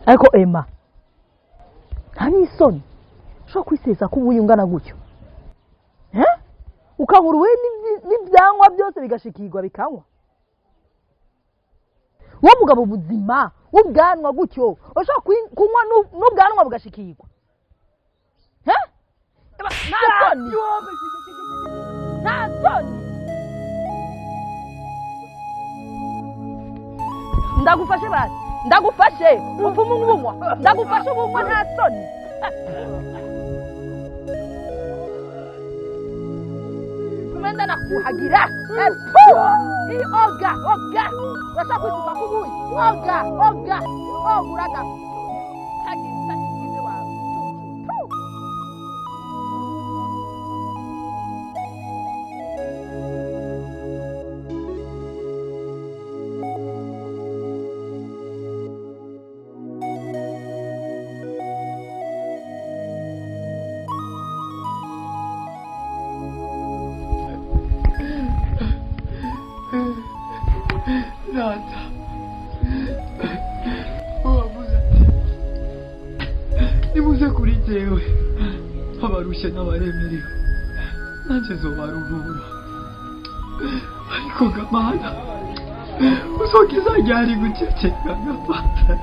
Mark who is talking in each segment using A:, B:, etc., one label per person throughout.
A: Ariko Emma, nta n'isoni ushobora kwisesa ko ubuye ungana gutyo? Eh? Ukabura ubuye n'ivyanywa byose bigashikirwa bikanywa, wowe mugabo buzima w'ubwanwa gutyo ushobora kunywa n'ubwanwa bugashikirwa? Eh? Eba, nta soni, nta soni! Ndagufashe basi, ndagufashe upfumu nk'ubunywa, ndagufashe ubunywa, nta soni! Kumenda nakuhagira epu iyi. Oga, oga, urashaka kwisuka kubuyi? Oga, oga, oga, uraga tagira takigize wawe cucu tu.
B: Data wavuze ati: "Nimuze kuri jyewe abarushe n'abaremerewe, nanjye zobaruhura." Ariko gamana uzokiza ryari guceceka ngafata?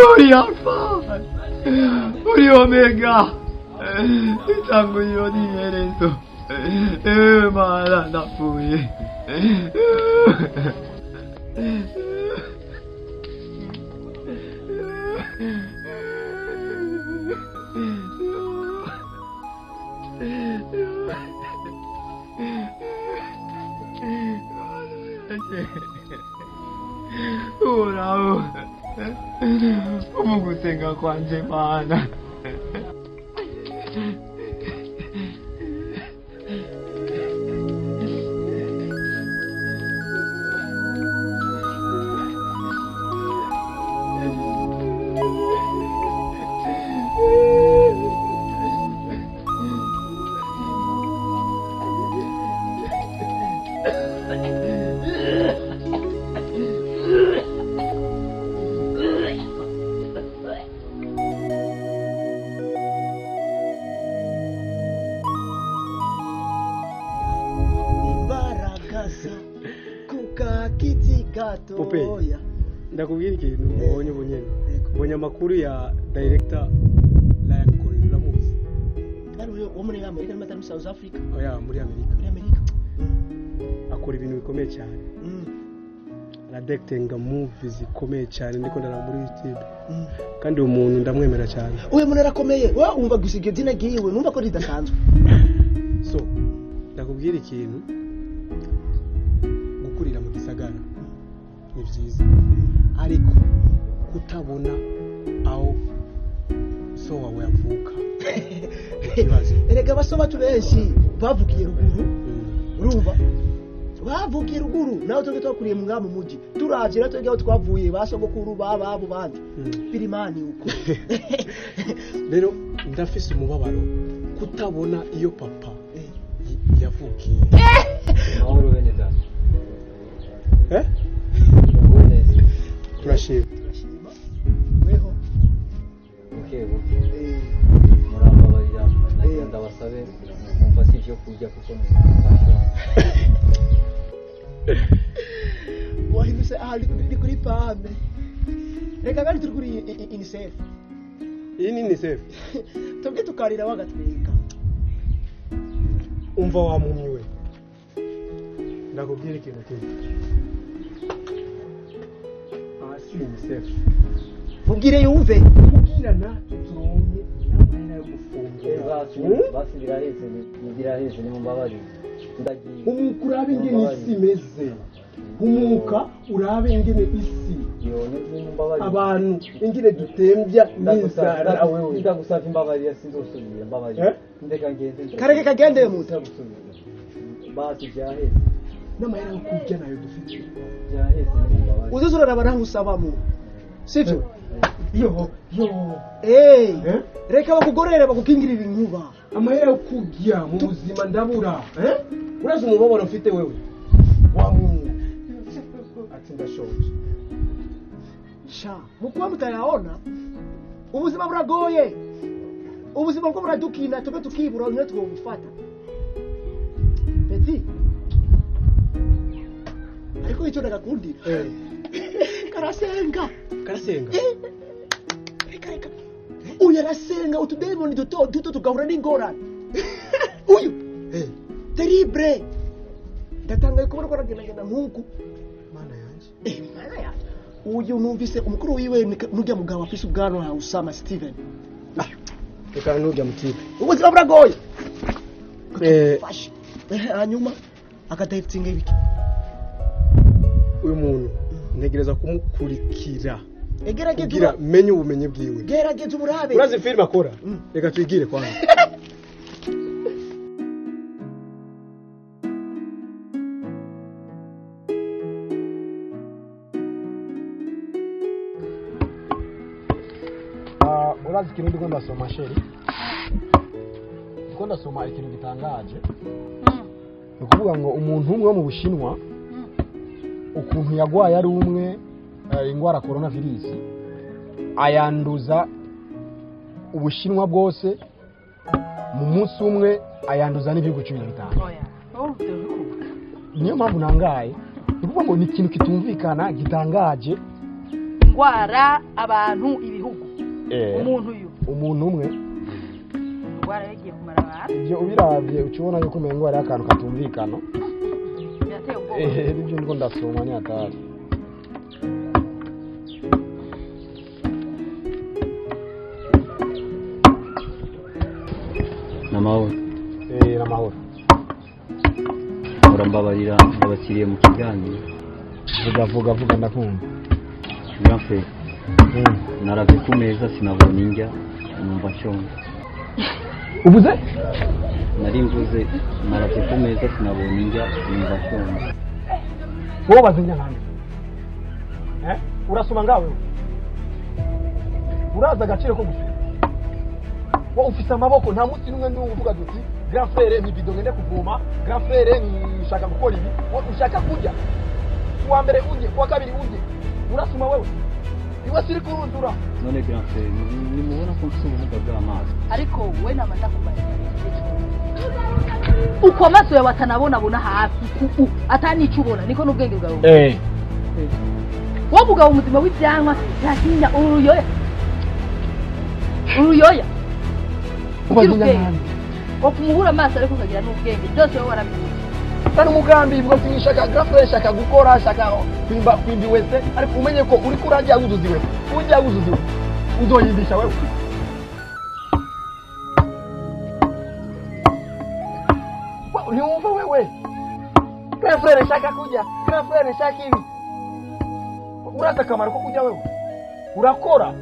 B: Uri Alfa, uri Omega, itanguriro n'iherezo. Mana, ndapfuye. Uhoraho, umugusenga kwanje, Mana.
C: Imbaragasa kukakiti gatoya.
D: Ndakubwira ikintu mbonye ubu nyene. Mbonye amakuru ya director Ryan Coogler, uramuzi?
C: Ari wo muri Amerika n'amatari muri South Africa?
D: Oya, muri Amerika.
C: Muri Amerika.
D: Akora ibintu bikomeye cyane, aradirectinga movie zikomeye cyane, ndiko ndaraba muri YouTube. Kandi uwo muntu ndamwemera cyane.
C: Uyu muntu arakomeye, wowe wumva gusa iryo zina ryiwe, numva ko ridasanzwe.
D: So ndakubwira ikintu: gukurira mu gisagara ni byiza, ariko kutabona aho so wawe avuka ni ikibazo.
C: Erega abaso bacu benshi bavukiye ruguru. Urumva, bavukiye ruguru, nawe twebwe twakuriye mu ngaha mu muji, turavye rero twebwe aho twavuye, ba sogokuru bababo bandi birimani uko.
D: Rero ndafise umubabaro kutabona iyo papa yavukiye.
E: Amahoro bene data.
D: Eh?
E: Muguwe neza.
D: Turashima.
C: Turashima, weho?
E: Buke buke. Murambabarira, nagira ndabasabe mumfashe ibyo kurya kuko Ariko ndashonje.
C: Wahindutse aha ni kuri pame. Reka kandi turi kuri UNICEF.
D: Iyi ni UNICEF.
C: Twebwe tukarira bagatwika.
D: Umva wa mumyi we, ndakubwira ikintu kimwe. Aha si UNICEF.
C: Mubwire yumve.
D: Kugira natwe turonke n'amahera yo gufungura.
E: Basi basi biraheze, biraheze, nimumbabarire. Ndagiye.
D: Humuka urabe ingene isi imeze. Humuka urabe ingene isi.
E: Yo, nimumbabarire.
D: Abantu ingene dutembya n'inzara wewe.
E: Ndagusavye imbabarira, sinzosubira, mbabarira. Ndeka ngende.
C: Kareke kagende muto.
E: Basi byaheze.
D: N'amahera yo kurya nayo dufite.
E: Byaheze, nimumbabarire.
C: Uzoza uraraba naho usabamo. Sivyo?
D: Yo, yo.
C: Eh. Reka bakugorere bakukingirira inkuba.
D: Amahera yo kurya mu buzima ndabura. Urazi umubabaro mfite wewe? Wa Mungu. Ati ndashoje.
C: Sha, mukuba mutayaona. Ubuzima buragoye. Ubuzima bwo buradukina tube tukibura nyine twobufata. Peti. Ariko icyo ndagakundira. Karasenga.
D: Karasenga.
C: Reka reka. Uyu arasenga utudemoni duto duto tugahura n'ingorane. Uyu. Terrible. Ndatangaye kubona ko aragendagenda nk'uku.
D: Mana yanje.
C: Mana yanje. Uyu numvise umukuru wiwe nurya mugabo afise ubwanwa ha Usama Steven.
D: Reka nurya mutipe.
C: Ubuzima buragoye. Hanyuma akadayitinga ibiki.
D: Uyu muntu ntegereza kumukurikira.
C: Egerageza
D: menye ubumenyi bwiwe.
C: Gerageza uburabe.
D: Urazi filime akora? Reka twigire kwanza.
F: Urazi ikintu ndiko ndasoma sheri? Ndiko ndasoma ikintu gitangaje. Ni ukuvuga ngo umuntu umwe wo mu Bushinwa ukuntu yagwaye ari umwe ingwara coronavirus ayanduza Ubushinwa bwose mu munsi umwe, ayanduza n'ibihugu 15. Niyo mpamvu nangaye. Ni ukuvuga ngo ni ikintu kitumvikana gitangaje.
A: Ingwara abantu ibihugu. Umuntu uyu.
F: Umuntu umwe.
A: Ingwara yagiye kumara abantu.
F: Ibyo ubiravye ucubona yuko umengo ari akantu katumvikana.
A: Birateye ubwoba.
F: Nibyo ndiko ndasoma ni hatari.
E: Namahoro.
F: Namahoro.
E: Murambabarira ndabakiriye mu kiganiro.
F: Vuga vuga vuga ndakumva.
E: Grand frère. Naravye ku meza sinabona indya numva nshonje.
F: Uvuze?
E: Nari mvuze naravye ku meza sinabona indya numva nshonje.
F: Wowe bazinya nkande. Urasoma ngawe? Uraza agaciro ko gusoma. Wowe ufise amaboko nta munsi n'umwe n'uvuga duti grand frère ni bido ngende kuvoma, grand frère nshaka gukora ibi, wowe ushaka kurya. Kuwa mbere urye, kuwa kabiri urye. Urasoma wewe. Iwe siri kurundura.
E: None grand frère nimubona ko mfise ubumuga bw'amaso.
A: Ariko we namanda kubarira. Uko amaso yawe atanabona bona hafi atanico ubona niko n'ubwenge bwawe. Wowe mugabo muzima w'ivyanwa ntakinya uruyoya. Uruyoya. Wakumuhura amaso ariko ukagira n'ubwenge byose wowe warabibuze.
F: Tari umugambi bwo sinishaka grand frère shaka gukora shaka kwimba kwimbi wese ariko umenye ko uri kurajya wuzuziwe. Ujya wuzuziwe. Uzoyindisha wewe. Ntiwumva wewe. Grand frère shaka kurya, grand frère shaka ibi. Uraza akamaro ko kurya wewe. Urakora.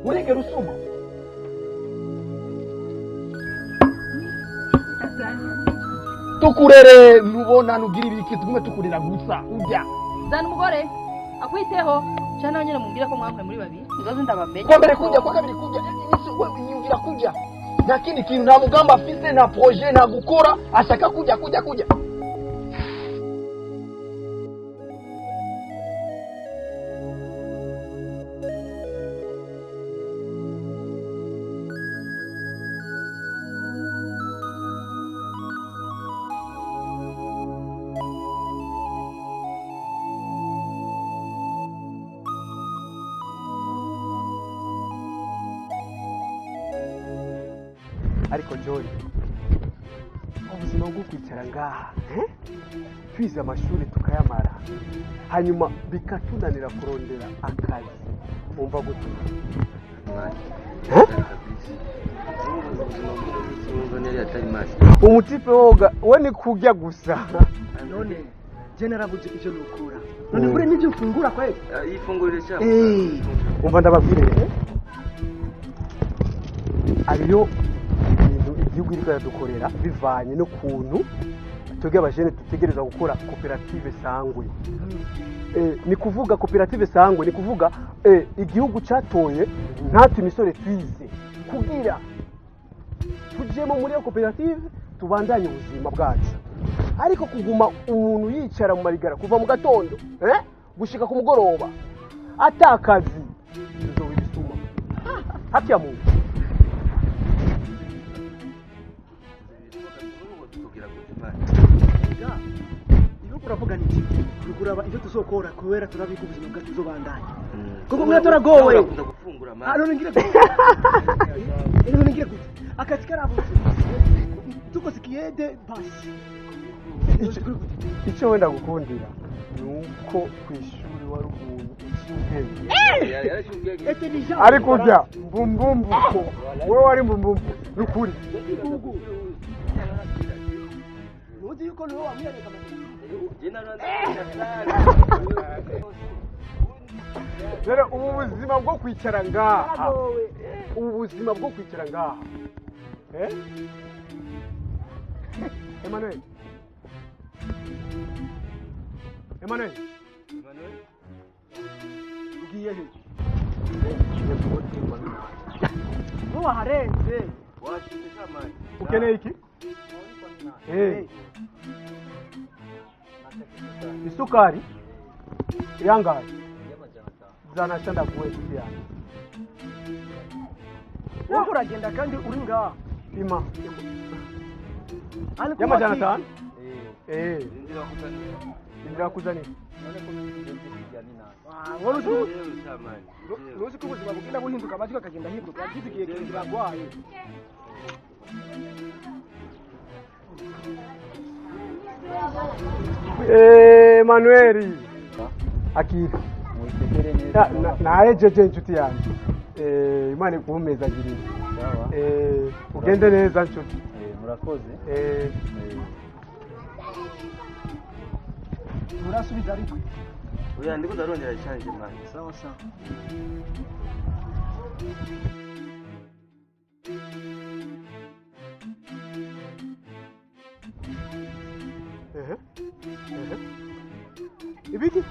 F: Urigera usuma. Tukurere nubona nugira ibiki tugume tukurira gusa urya.
A: Zana umugore akwiteho cyane nyine mumbwira ko mwakuye muri babiri nzoze ndabamenye.
F: Kwa mbere kurya, kwa kabiri kurya, wewe nyumvira kurya. Nta kindi kintu, nta mugamba afise, nta projet, nta gukora, ashaka kurya kurya kurya.
D: Ariko John, ubuzima bwo kwicara ngaha, eh? Twize amashuri tukayamara, hanyuma bikatunanira kurondera akazi, wumva gute? Eh? Umutipe woga we ni kurya gusa.
C: None je narabuze ivyo nukura. None kure n'ivyo mfungura kweli?
G: Ifungurire cyangwa?
C: Eh.
D: Umva ndababwire, eh? Ariyo ibintu igihugu iriko iradukorera bivanye n'ukuntu twebwe abajene dutegereza gukora koperative sangwe. Ni kuvuga koperative sangwe, ni kuvuga igihugu catoye natwe imisore twize kugira tujemo muri iyo koperative, tubandanye ubuzima bwacu. Ariko kuguma umuntu yicara mu marigara kuva mu gatondo gushika ku mugoroba atakazi, tuzoba ibisuma hafi ya muntu.
C: Iyo uravuga ni iki? Uraba ibyo tuzokora kubera turabika ubuzima bwacu buzobandanya. Kuko mwe turagowe.
G: Urakunda gufungura
C: Ah,
G: mani.
C: none ngire gute? None ngire gute? Akazi karabuze. Tukoze kiyede basi.
D: Icyo wenda gukundira ni uko ku ishuri wari umuntu uciye ubwenge.
C: Intelligent.
D: Ariko urya mbumbumbu, wowe wari mbumbumbu ni ukuri.
C: Ntuzi yuko niwe wamwereka amategeko.
D: Rero ubu buzima bwo kwicara ngaha, ubu buzima bwo kwicara ngaha, eh? Emmanuel, Emmanuel,
C: Ugiye he? Wowe waharenze.
D: Ukeneye iki? Eh. Isukari yangahe? Zana shanda kuwe inshuti yanjye.
C: Wowe uragenda kandi uri ngaha.
D: Pima.
C: Ariko
D: Y'amajana
C: wati-
D: atanu. Eh. Indira kuzanira.
C: Ah, wowe uzi ko ubuzima bugenda buhinduka, amajwi akagenda ahinduka, wagize igihe kirekire arwaye.
D: Eh, Manuel. Akira.
E: Mubitekere neza.
D: Nahejeje inshuti yanjye. Eh, Imana ikumpezagirire.
E: Sawa.
D: Eh, ugende neza nshuti.
E: Eh, murakoze.
D: Eh,
E: Eh,
C: Urasubiza ariko.
G: Oya, ndiko ndarondera change mani.
C: Sawa sawa.
D: Ehe. Ehe. Ibiki?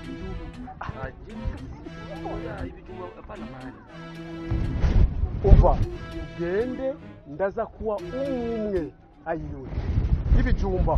G: Oya, ibijumba hapana mani.
D: Umva, ugende, ndaza kuwa umwe ayiwe y'ibijumba.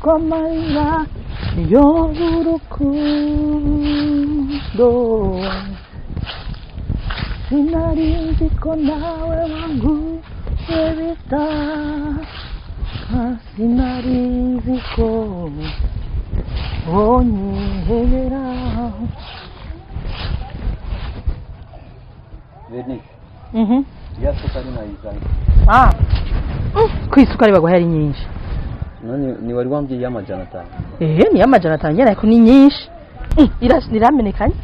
A: ko amarira niyo urukundo. Sinari nzi ko nawe wanguye bitaka, sinari nzi ko wonyihebera.
E: Bernice, ya sukari nayizanye.
A: Ah, ku isukari baguha ari nyinshi.
E: None ni wari wambwiye y'amajana 5?
A: Ehe, ni y'amajana 5 nyene, ariko ni nyinshi. Iramenekanye.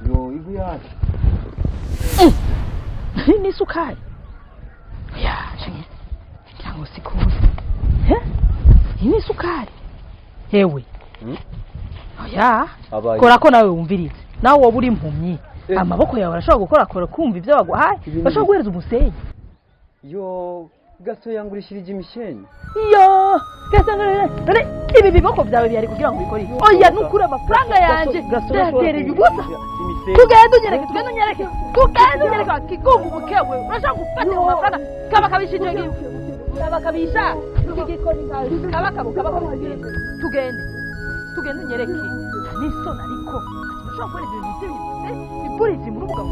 E: Yo, igu yacu.
A: Ni isukari ya canke ngira ngo sikuzi. He, iyi ni isukari hewe. Oya.
E: Abaye.
A: Kora ko nawe wumvirize, nawe woba uri impumyi,
E: Eh.
A: amaboko yawe arashobora gukora kora kumva ibyo baguhaye.
E: Ibi ni
A: Bashobora guhereza umusenyi.
E: Yo, gaso yangurishirije imishenyi.
A: Iyo gasanga none ibi biboko byawe bihari kugira ngo ubikore iki? Oya, nukuri amafaranga yanje ndayatereye ubusa. Tugende unyereke, tugende unyereke, tugende unyereke. Kigungu bukewe, urashaka gufata mu mafaranga kaba kabisha icyo gihe, kaba kabisha iki gikoni, kaba kabo kaba kabo. Tugende, tugende unyereke. N'isoni, ariko urashobora gukoreza ibintu by'ibintu bipurizi muri ubwo.